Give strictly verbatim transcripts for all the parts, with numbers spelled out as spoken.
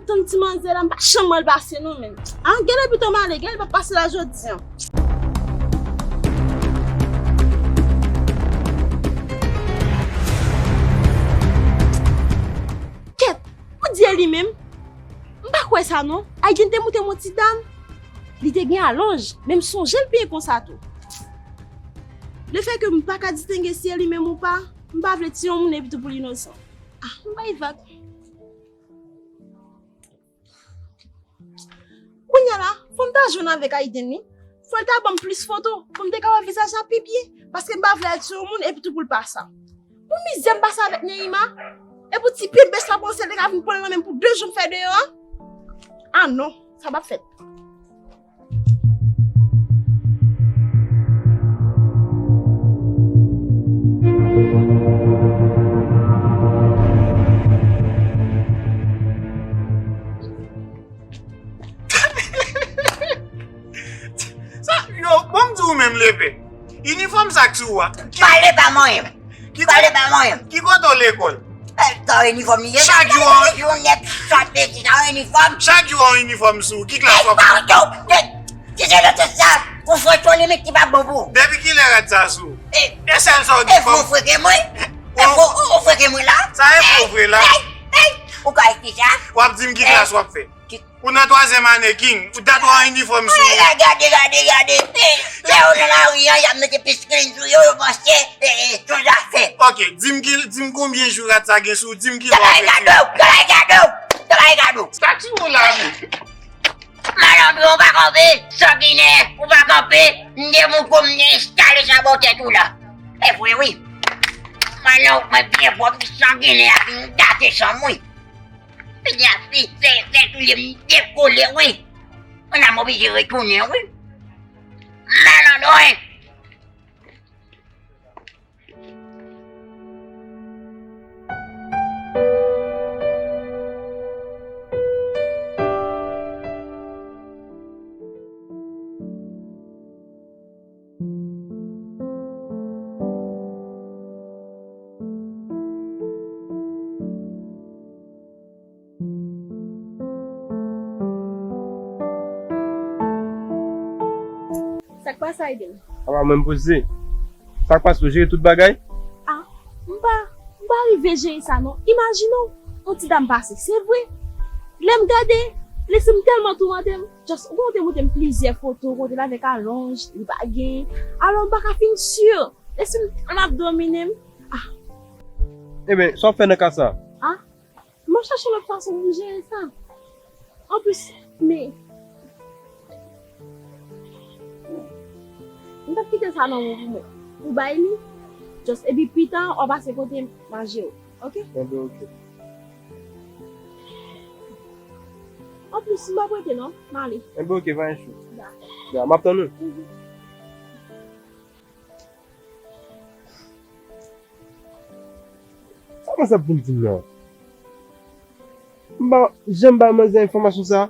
Tann ti manzè la, m pa janm wè l pase non, menm. An, gen lè pito m ale, gen lè l p ap pase la jodi a. Kèt, ou di e li menm? M pa kwè sa non. Aiden te montre m yon ti dam. Li te gen alonj, men m sonje l byen konsa tou. Lefètke m pa ka distenge si e li menm ou pa, m pa vle tiye yon moun epi tou pou l inosan. Ah, m bay vag. Kounye a la, fò m ta jwenn avèk Aiden wi. Fò l ta ban m plis foto, pou m te ka wè vizaj la pi byen. Paske m pa vle al sou yon moun epi tou pou l pa sa. Pou mizè m pase avèk Neima, e pou ti pil bès la panse l te ka vin pran l nan men m pou de jou m fè deyò a. Ah non, sa p ap fèt. Sa, yo, bon, m di w menm, Lepe. Inifòm sa k sou ou a. Pale pa manyen. Ki kote, pale pa manyen. Ki kote w lekòl? Sa yon inifòm li ye? Chak jou an. Jou nèt sòt peti, sa yon inifòm. Chak jou an inifòm sou ou. Ki klas w ap fè? Ki se nan tèt sa? Ou fè yon limit ki pa bon pou ou. Depi kilè rad sa sou ou? E sèl sa w di fò m. E fò w freke mwen? E fò w freke mwen la? Sa e fò w vre la? Ou ka ekri sa? W ap di m ki klas w ap fè. Ou nan twazyèm ane, King. Ou dat w an inifòm sou ou. Gade, gade, gade. Lè yo nan lari an, y ap mete piscreen sou yo, yo panse, e, e, tout zafè. Ok, di m ki, di m konbyen jou rad sa gen sou ou, di m ki lè w ap retire. Travay gado, travay gado, travay gado. Sa ki ou la menm? Malandren, ou pa kanpe, sanginè, ou pa kanpe, m de mouko, m de enstale sa bò tèt ou la. E vre wi. Malandren, ou mwen byen pwòp, sanginè a vin gate san mwen. Penya fi fè, fè touye m dekole wi. Mwen a m oblije retounen wi. Malandren. Sa k pase, Aiden? Apa mwen m poze. Sa k pase, ou jere tout bagay? Ah, m pa, m pa rive jere sa non. Imajine w, yon ti dam pase, se vre. Lè m gade, lespri m tèlman toumante m. Just, ou konnen w te montre m plizyè foto, kote l avèk alonj, li pa gen. Alò, m pa ka fin si. Lespri m tèlman ap domine m. Ah. Eben, sa w ap fè nan ka sa a? Ah, m ap chache lòt fason pou m jere sa. Anplis, men, m t ap kite sa nan men w pou mwen. Ou bay li, just, epi pita, w a pase kote m, m a jere w. Ok? Enben, ok. Anplis, m p ap rete non, m ale. Enben, ok, pa gen chou. Dakò. Ya, m ap tann ou. Mhm. Sa manzè ap vin di m nan? M pa janm bay manzè enfòmasyon sa.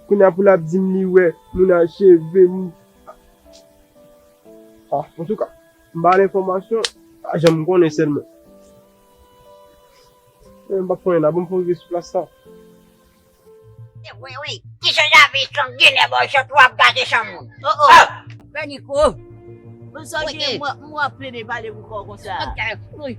Kounye a pou l ap di m li wè moun a cheve, moun. Ah, antouka, m ba l enfòmasyon, pa janm konnen sèlman. Men m p ap fè anyen la, ban m fè yon rive sou plas sa. E wi, wi. Kisa w ap fè sanginè bò sòt w ap gate san moun? Oh, oh. Ah! Bèniko. Bon, sa w gen, mwen, mwen ap plede pale pou kò w konsa. Ok, wi.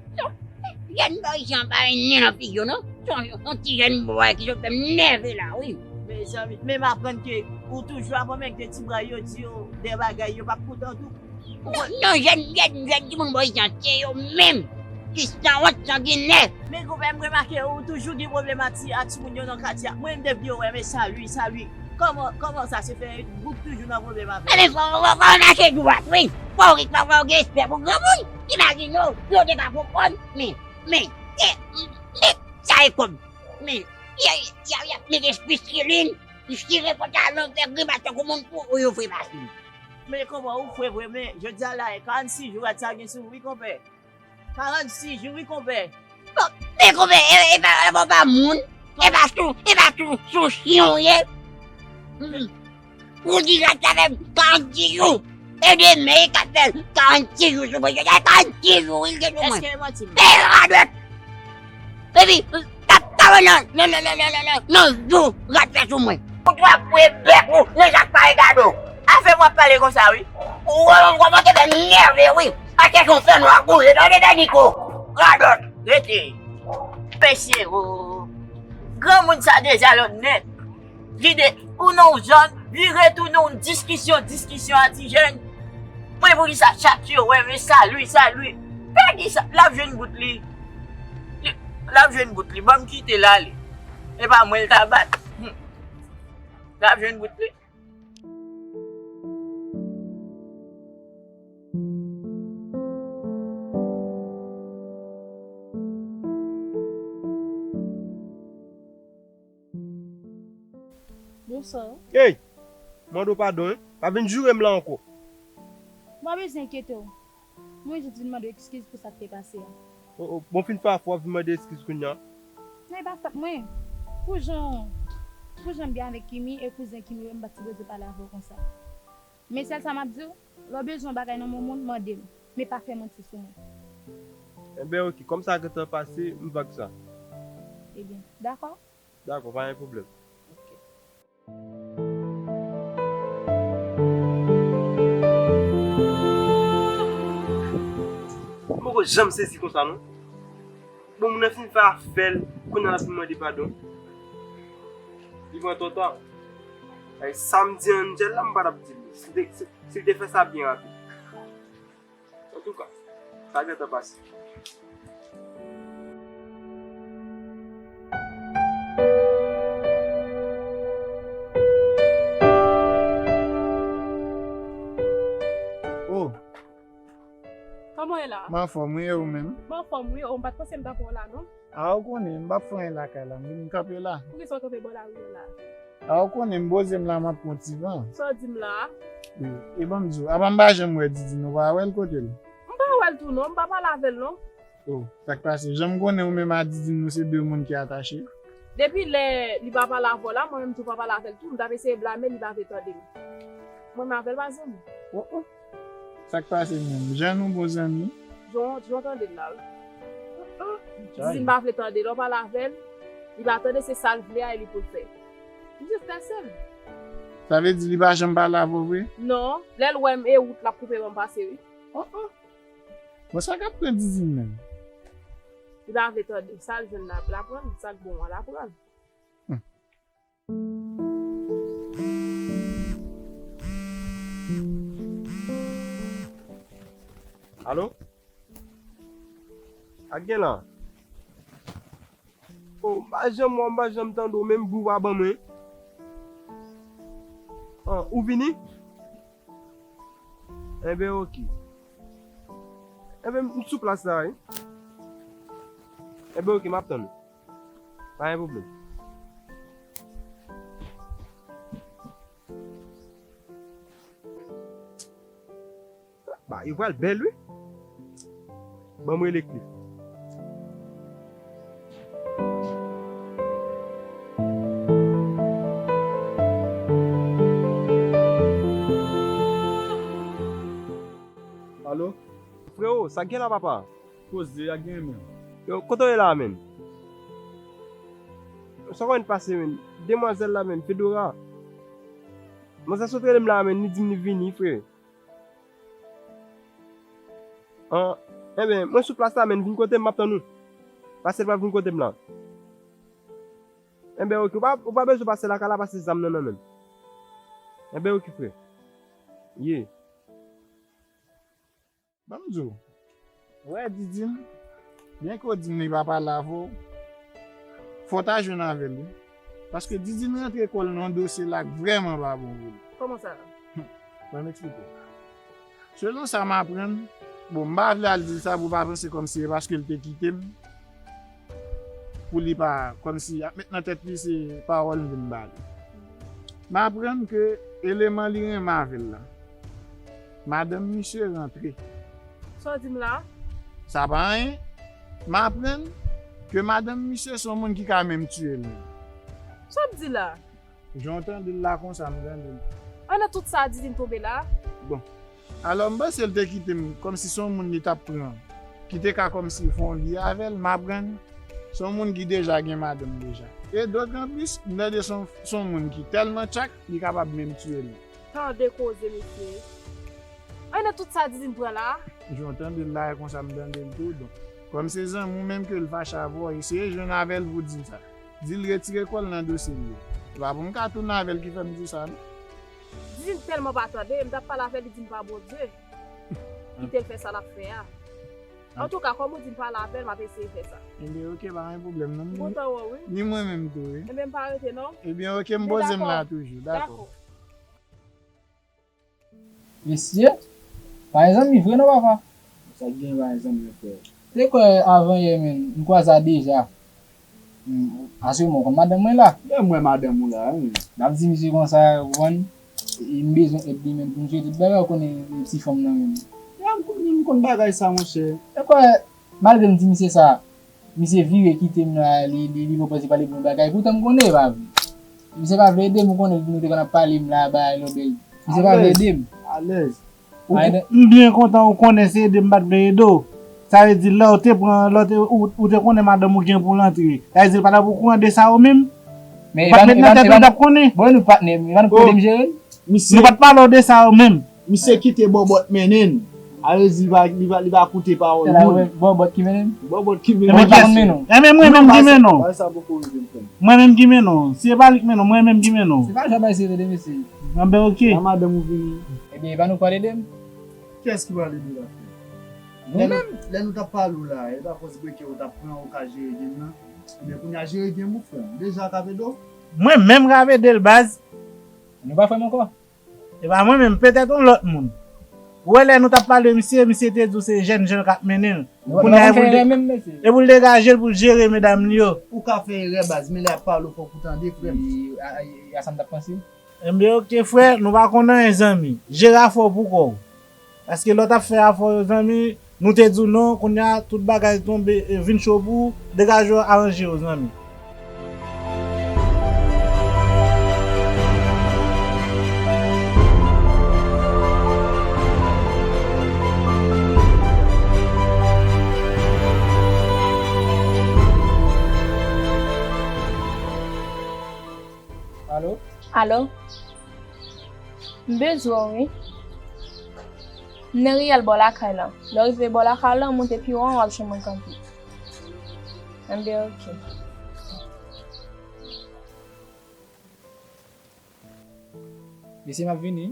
Jèn bòy jan pa gen nen nan figi w non. Se yon, yon ti jèn bòy ki sot fè m nève la, wi. Mezanmi, men m aprann ke ou toujou ap anmègde ti bwa yo, di yo de bagay yo p ap kontan tou. Non, non, jèn, jèn, jèn timoun bò ijan, se yo menm ki sanwont, sanginè. Men konpè, m remake ou toujou gen pwoblèm ak ti, ak timoun yo nan katye a. Mwen, m te vle wè, men Salwi, Salwi. Kòman, kòman sa se fè ou toujou nan pwoblèm avè l? Ebyen, fò, fò, fò w mache dwat, wi. Fò w ri, fò, fò w gen respè pou granmoun. Imajine w, yo te ka konprann. Men, men, men, men, sa e kòb. Men, y a, y a, y a mete pisilin, chire pantalon, fè grimas tankou moun pou ou yo fè pase. Men konpè, ou fre vre, men jodi a la, karannsis jou rad sa gen sou ou, wi, konpè. Karannsis jou, wi, konpè. Bon, men konpè, e, e pa, e pa, pa moun, e pa sou, e pa sou, sou chyen w ye. Hmm. Ou di rad sa fè karannsis jou. E demen, e k ap fè karannsis jou sou mwen. Jodi a, karannsis jou, wi, l gen sou mwen. Èske e manti m? E radòt. Epi, ta, ta, Nan, nan, nan, nan, nan, nan, nan, nan, jou, rat fè sou mwen. Ou t ap kwe bèk ou nan jak pa regade w. Afè mwen ap pale konsa, wi. Ou, ou, ou kòmanse fè m nève, wi. A kèk yon fè nwa boule, tande, tande, Niko. Radòt, rete. Mesye, o. Granmoun sa deja lòt nèt. Li de, ou nan yon zòn, li retounen yon diskisyon, diskisyon a ti jèn. Mwen pou ki sa chak yo wè, men salu, salu. Pèdi sa, l ap jwenn bout li. Li, l ap jwenn bout li. Ban m kite l ale. E pa mwen l ta bat. Hmm. L ap jwenn bout li. Bonswa. Ey! Mande w padon, wi. Pa vin joure m la ankò. M pa bezwen enkyete w. Mwen jis vin mande w eskiz pou sa k te pase a. O, o, bon, fin fè afè w ap vin mande eskiz kounye a. Non, e pa fòt mwen. Pou jan, pou jan m byen avèk Kimi e kouzen Kimi yo, m pa t sipoze pale avè w konsa. Men sèl sa m ap di w, lè w bezwen yon bagay nan men yon moun, mande m. Men pa fè manti sou mwen. Enben, oke, kòm sa gentan pase, m pa k sa. Ebyen, dakò? Dakò, pa gen pwoblèm. Oke. M poko janm sezi konsa, non. Bon, moun nan fin fè afè l, kounye a l ap vin mande padon. Li pran twò ta. Ay, sa m di Angel la, m pa t ap di l. Si l te, si, si l te fè sa byen rapid. Antouka, sa gentan pase. Oh, kòman w ye la? M anfòm, wi, e ou menm? M anfòm, wi. Oh, m pa t panse m t ap wè w la, non. A, ou konnen, m p ap fè anyen lakay la. M vin kanpe la. Poukisa w kanpe bò lari a la? A, ou konnen, m poze m la, m ap pran ti van. Sa w di m la a? Wi. E ban m di w, apa m pa janm wè Didine, ou pa wè l kote l? M pa wè l tou non, m pa pale avè l non. Oh, sa k pase? Jan m konnen ou menm a Didine, nou se de moun ki atache. Depi lè li pa pale avè w la, mwen menm tou pa pale avè l tou, m t ap eseye blame l, li pa vle tande m. Mwen menm avè l pa zanmi. Oh, oh. Sa k pase menm? Jan nou bon zanmi? Jan, jan w tande l la, wi. Dizin pa vle tande, lè w pale avè l, li pa tande, se sa l vle a e li pou l fè. M jis fè sèl. Sa vle di li pa janm pale avè w vre? Non, lè l wè m e wout l ap koupe ban m pase, wi. Oh, oh. Bon, sa k ap pran Dizin menm? Li pa vle tande, sa l jwenn la, l aprann, sa k bon an, l aprann. Hmm. Alo? Sa k gen la? Oh, m pa janm wè w, m pa janm tande w, menm bri w pa ban mwen. Ah, ou vini? Enben, oke. Enben, m sou plas la, wi. Enben, oke, m ap tann ou. Pa gen pwoblèm. Ba, yo pral bèl, wi. Ban m rele Cliff. Alo? Frewo, sa k gen la, papa? Koze, sa k gen menm? Yo, kote w ye la, menm? Sa w konn pase, menm? Demwazèl la, menm, Fedora. Manzè sot rele m la, menm, li di m li vini, frè. An, enben, mwen sou plas la, menm, vin kote m, m ap tann ou. Pase l pral vin kote m la. Enben, oke, ou pa, ou pa bezwen pase lakay la, pase zam nan nan men m. Enben, oke, frè. Ye. Ban m di w, ou wè Didine, byenke w di m li pa pale avè w, fò w ta jwenn avè l, wi. Paske Didine rantre kò l nan yon dosye la k vrèman pa bon pou li. Kòman sa? Ban m eksplike w. Selon sa m aprann, bon, m pa vle al di l sa pou w pa panse kòmsi se paske l te kite m, pou li pa, kòmsi ap met nan tèt li se pawòl m vin ba li. M aprann ke eleman li renmen avè l la, madanm misye rantre. Sa w di m la? Sa pa anyen. M aprann ke madanm misye se yon moun ki ka menm tiye l menm. Sa w ap di la? Jan w tande l la konsa, m tande l. An, nan tout sa Didine tonbe la? Bon. Alò, m panse l te kite m kòmsi se yon moun li t ap pran, ki te ka kòmsi fè yon lye avè l, m aprann Se yon moun ki deja gen madanm deja. E dòt an plis, m tande se yon, se yon moun ki tèlman tchak, li kapab menm tiye l. Tande koze, mesye. Ay, nan tout sa Didine pran la. Jan w tande l la, e konsa m tande l tou. Donk, kòm se zanmi w menm ke l fache avè w, eseye jwenn avè l pou w di l sa. Di l retire kò l nan dosye l yo. Se pa pou m ka tounen avè l ki fè m di w sa, non. Didine tèlman pa tande, m t ap pale avè l, li di m pa Bondye. Kite l fè sa l ap fè a. Antouka, kòm ou di m pale avè l, m ap eseye fè sa. Ebyen, oke, pa gen pwoblèm, non. M kontan wè w, wi. Ni mwen menm tou, wi. Ebyen, m pa rete, non. Ebyen, oke, m poze m la toujou. Dakò. Mesye, pa gen zanmi vre non, papa. Sa k gen pa gen zanmi, frè? Te kwè avan yè, menn, m kwaze a deja. Hmm, asire mwen konn madanm mwen la. Lè m wè madanm ou la, wi. M ap di misye konsa, ou konprann? E m bezwen èd li menm pou m jere tout bagay, ou konnen, e ti fanm nan menm. Ya, m konnen, m konn bagay sa, monchè. E kwè, malgre m di misye sa, misye vire kite m la, li, li, li pran pòz li pale pou yon bagay. Poutan m konnen e pa vre. Misye pa vle ede m, ou konnen nou te konn ap pale m la, bagay lòbèy. Misye pa vle ede m. Alèz. Ou, m byen kontan ou konnen se ede m pa t vle ede w. Sa vle di lè w te pran, lè w te, ou, ou te konnen madanm ou gen pou l antre. Sa vle di l pa t ap okouran de sa ou menm? Ou pa t met nan tèt ou l t ap konnen? Bon, nou patnè, e pa nou k ede m jere l? Nou pa t pale w de sa ou menm. Misye kite bòbòt mennen n. Alèz, li va, li va, li va koute pawòl moun. Bòbòt ki mennen m? Bòbòt ki mennen m. Ebyen, kiyès? Ebyen, mwen menm ki mennen w. Mwen menm ki mennen w. Si e pa li k mennen w, mwen menm ki mennen w. Se pa jan bagay serye de mesye. Anben, oke. La madanm ou vini. Ebyen, e pa nou k pral ede m. Kiyès ki pral ede w la, frè? Nou menm. Lè nou t ap pale w la, e pa fòs breke ou t ap pran ou ka jere game nan. Ebyen, kounye a jere game ou, frè. Deja k ap ede w. Mwen menm k ap ede l, baz. Nou pa frè m ankò. E pa mwen menm, petèt yon lòt moun. Ou wè lè nou t ap pale misye, misye te di w se jèn jan l k ap mennen l. Kounye a, e pou l de-, e pou l degaje l pou l jere medam li yo. Ou ka fè erè, baz, men lè y ap pale w fòk ou tande, frè m. E, a, a, e a sa m t ap panse. Enben, oke, frè, nou pa konn anyen, zanmi. Jere afè w pou kò w. Paske lè w t ap fè afè w yo, zanmi, nou te di w non, kounye a, tout bagay tonbe, e, vin cho pou ou, degaje w, aranje w, zanmi. Alo? Alo? M bezwen w, wi. M nan Riyèl bò lakay la. Lè w rive bò lakay la, w monte pi wo an, w ap jwenn mwen kanpe. Enben, oke. Mesye, m ap vini.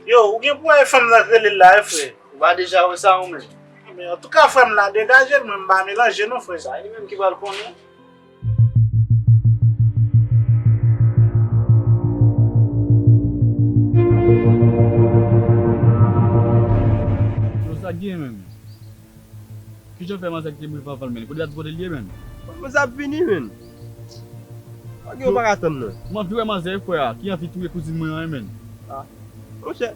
Yo, ou gen pou wè fanm nan k rele l la, wi, frè. Ou pa deja wè sa, ou menm? Men, antouka, frè m la, degaje l, mwen, m pa melanje, non, frè. Sa li menm ki pral konnen. Yo, sa k gen, menm? Kijan w fè manzè kite m rive anvan l, menn? Kote dat kote l ye, menn? Manzè ap vini, menn. Pa gen, ou pa ka tann, non. M anvi wè manzè, frè a, ki anvi touye kouzin mwen an, menn. Ah, monchè.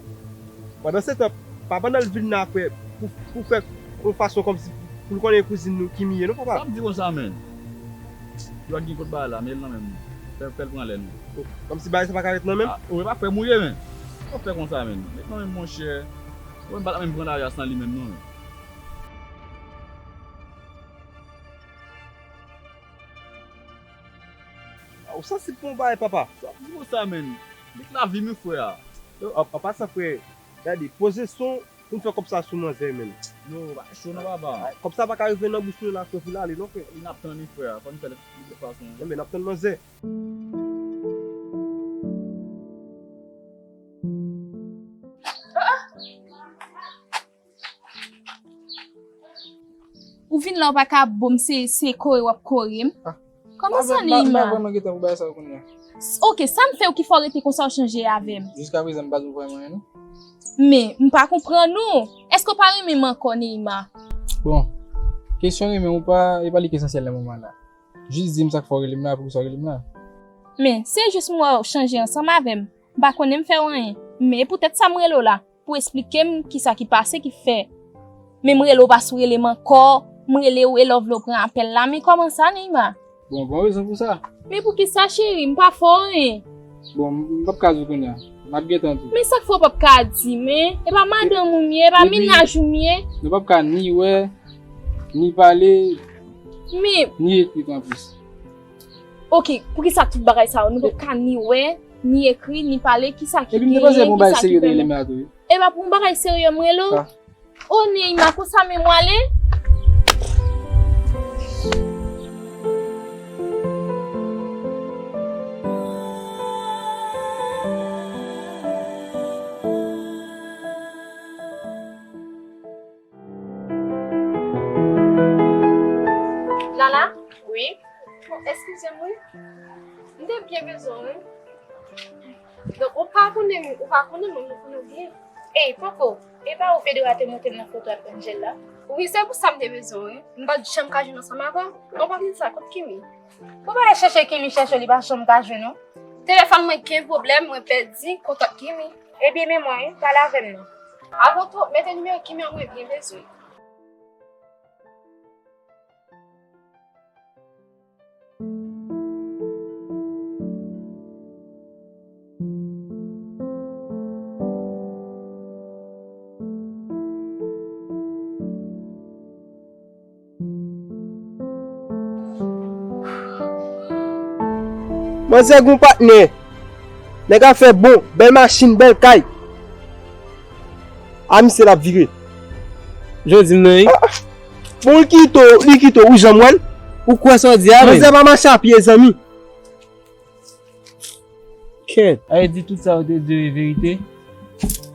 Pandan se tan, pa pandan l vin la, frè, pou, pou fè yon fason kòmsi pou l konnen kouzin nou Kimi ye, non, papa? Sa m di konsa, menn? Yo a gen kot bagay la, men l nan men m. Fè, fè l pran lè, non. Kòmsi bagay sa pa ka ret nan men m? Ah, ou pa frè m ou ye, menn. Ou fè konsa, menn. Met nan men m, monchè. Ou menm pa t ap menm pran lari a san li menm, non, menn. Ou sansib pou yon bagay, papa. Sa di konsa, menn. Li k lavi m, wi, frè a. Yo, an, an pasan, frè, gade, poze son pou n fè kòb sa sou manzè, menn. Yo, pa cho non, papa. Ay, kòb sa pa ka rive nan bouch nou la, frè, pou l ale, non, frè. Li n ap tann li, frè a. Fò n fè l de tout fason. Enben, n ap tann manzè. Ou vin la, ou pa ka bo m, se, se kore w ap kore m. Ah. Kòman sa, Neymar? M pa vrèman gen tan pou bagay sa yo kounye a. S-, oke, sa m fè w ki fè w rete konsa, w chanje avè m? Jiskaprezan, m pa di w vrèman anyen, non. Men, m pa konprann ou. Èske w pa renmen m ankò, Neymar? Bon, kesyon renmen ou pa, e pa li k esansyèl nan moman la. Jis di m sa k fè w rele m la, poukisa w rele m la. Men, se jis m wè w chanje ansanm avè m. M pa konnen m fè w anyen. Men, e poutèt sa m rele w la. Pou esplike m kisa ki pase ki fè. Men m rele w pa sou rele m ankò, m rele w e lè w vle w pran apèl la, men kòman sa, Neymar? Bon, pran rezon pou sa. Men poukisa, cheri? M pa fè w anyen. Bon, m, m p ap ka di w kounye a. M ap gentan di w. Men sa k fè w p ap ka di, men? E pa madanm ou m ye, e pa mennaj ou m ye. Nou p ap ka ni wè, ni pale, ni ekri anplis. Ok, poukisa tout bagay sa yo? Nou p ap ka ni wè, ni ekri, ni pale, kisa ki genyen, kisa ki pèmèt? Epi m te panse pou yon bagay serye te rele m la tou wi. E pa pou yon bagay serye m rele w? O Neima, konsa menm w ale? Lala? Wi? Bon, eskize m wi. M te byen bezwen w wi. Donk, ou pa konnen m, ou pa konnen mwen, mwen konnen w byen. Ey, Poko, e pa ou Fedora te montre m nan foto ak Angel la? Wi, se pou sa m te bezwen w wi. M pa t janm ka jwenn ansanm avè w. An palan de sa, kot Kimi? Ou pa al chèche Kimi, chèche w, li pa janm ka jwenn ou. Telefòn mwen gen pwoblèm, mwen pèdi kontak Kimi. Ebyen, men mwen wi, pale avè m non. Avan tou, mete nimewo Kimi an, mwen byen bezwen. Manzè gon patnè. Nèg ap fè bon, bèl machin, bèl kay. A misye l ap vire. Jan w di m nan wi. Ah, ah. Bon, li kite w, li kite w, ou janm wè l? Ou kwè sa w di a menm? Manzè pa mache a pye, zanmi. Kèt. A, e di tout sa w te di yo e verite?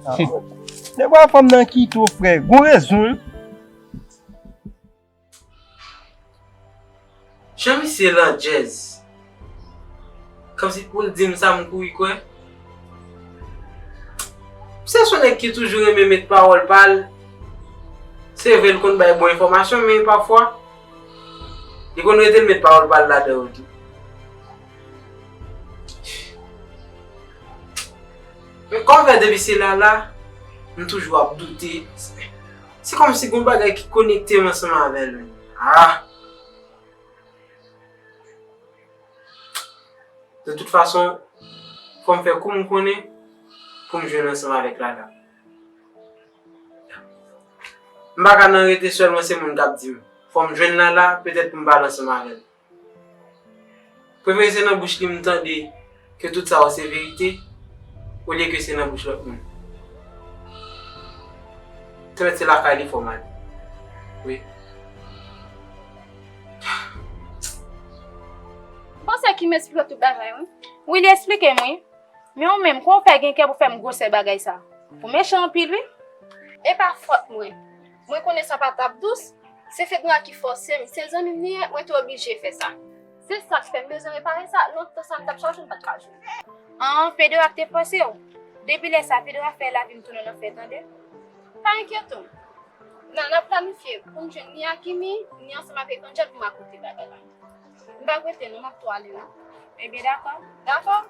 Ah, nèg wè fanm nan kite w, frè. Gon rezon wi. Jan misye landjèz. Kòmsi pou l di m sa m kouri kwè. Misye se yon nèg ki toujou renmen met pawòl pa l. Se vre l konn bay bon enfòmasyon, men pafwa, li konn rete l met pawòl pa l ladan yo tou. Men kòm fè depi se Lala, m toujou ap doute. Se kòmsi gon bagay ki konekte m ansanm avè l menm. Ah! De tout fason, fò m fè kou m konnen pou m jwenn ansanm avèk Lala. M pa ka nan rete sèlman se moun k ap di m. Fò m jwenn Lala, petèt pou m pale ansanm avè l. Prefere se nan bouch li m tande ke tout sa yo se verite, olye ke se nan bouch lòt moun. Se mèt se lakay li fò m ale. Wi. M panse Kim eksplike w tout bagay, wi. Wi, li eksplike m, wi. Men ou menm, kòman w fè gen kè pou fè m gwosè bagay sa? Ou mechan anpil, wi. E pa fòt mwen. Mwen konnen sa pa t ap dous. Se Fedora ki fòse m. Se zanmi m li ye, mwen te oblije fè sa. Se sa k fè m bezwen repare sa. Lontan sa m t ap chache, m pa t ka jwenn. An, Fedora k te fòse w? Depi lè sa, Fedora fè lavi m tounen yon lanfè, tande. Pa enkyete w. Nan, n ap planifye pou m jwenn ni ak Kimi, ni ansanm avèk Angel pou m rakonte bagay la. M p ap rete non, m ap tou ale wi. Ebyen, dakò. Dakò.